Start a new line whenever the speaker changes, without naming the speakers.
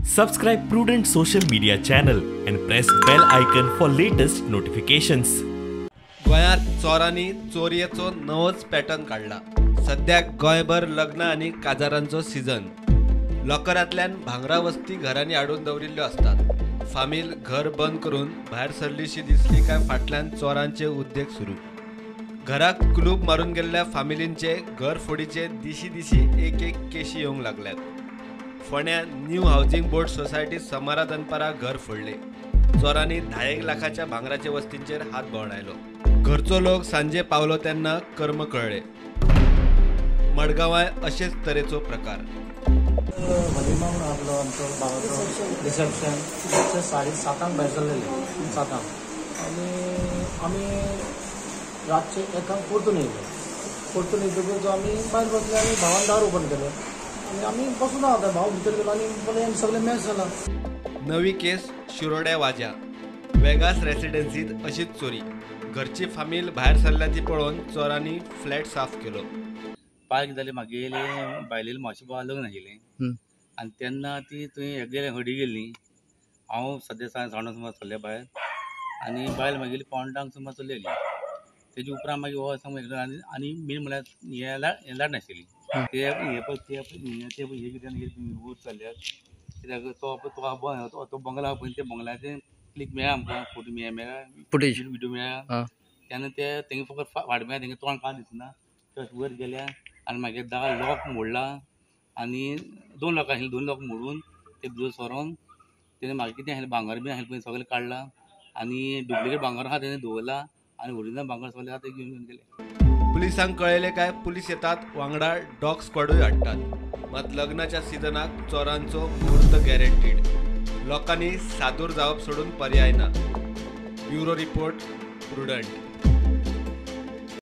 Subscribe Prudent social media channel and press bell icon for latest notifications.
गोंयांत चोरांनी चोरयेचो नवोच pattern काडला. सद्याक गोंयभर लग्न आनी काजारांचो सिजन. लॉकरांतल्यान भांगरा वस्ती घरांनी हाडून दवरिल्ल्यो आसतात. फामील घर बंद करून भायर सरलीशी दिसली काय फाटल्यान चोरांचे उद्देग सुरू. घराक कुलूप मारून गेल्ल्या फामिलींचे घरफोडीचे दिशी दिशी एक एक केशी येवंक लागल्यात. फोंड्या न्यू हावजिंग बोर्ड सोसायटी समारा दनपारा घर फोडले. चोरांनी 10 लाखाच्या भांगराच्या वस्तींचेर हात भोंवडायलो. घरचो लोक सांजे पावलो तेन्ना कर्म कळ्ळे. मडगांवाय अशेच तरेचो प्रकार.
भलिमा म्हणून आपलो आमचो भावाचो रिसेप्शन 7:30 भायर सरलेले, 7 आनी आमी रातचे 1 परतून येयले. परतून येतकूच आमी भायर बसले आनी भावान दार ओपन केलें आनी आमी बसून आसा. भाव भितर गेलो आनी पळय सगळें मॅच जाला.
नवी केस शिरोड्या वाज्या वेगास रेसिडेन्सीत अशीच चोरी. घरची फामील भायर सरल्या ती पळोवन चोरांनी फ्लॅट साफ केलो.
पार्क जाले मागेले बायलेले मावशे भावा लग्न आशिल्लें आनी तेन्ना ती थंय गेले हडी गेल्ली. हांव सद्या 9:30 सुमार सरले भायर आनी बायल मागेली 8:45 सुमार चल्ली. तेजे उपरांत मागीर हो समज आनी मेन म्हळ्यार हे लाड नाशिल्ली. ते हे पळय ते हे कितें वयर चल्ल्यात कित्याक तो तो बंगला पळय ते बंगल्याचे क्लिक मेळ्ळा आमकां, फोटो मेळ्ळा,
फुटेज
व्हिडियो मेळ्ळा. तेन्ना ते तेंगे फकत फाट मेळ्ळा, तेंगे तोंड कांय दिसना. ते वयर गेल्या आनी मागीर दार लॉक मोडला आनी 2 लोक आशिल्ले, 2 लोक मोडून ते भितर सरोन तेणें मागीर कितें आशिल्लें भांगर बी आशिल्लें पळय सगळें काडलां आनी डुप्लिकेट भांगर आहा तेणें दवरला आनी ओरिजिनल भांगर सगळें आहा तें घेवन गेले.
पुलिसांक कळयलें काय पुलीस येतात, वांगडा डॉग स्क्वॉडूय हाडटात. मात लग्नाच्या सिजनाक चोरांचो मुहूर्त गॅरंटीड. लोकांनी सादूर जावप सोडून पर्याय ना. Bureau report, Prudent.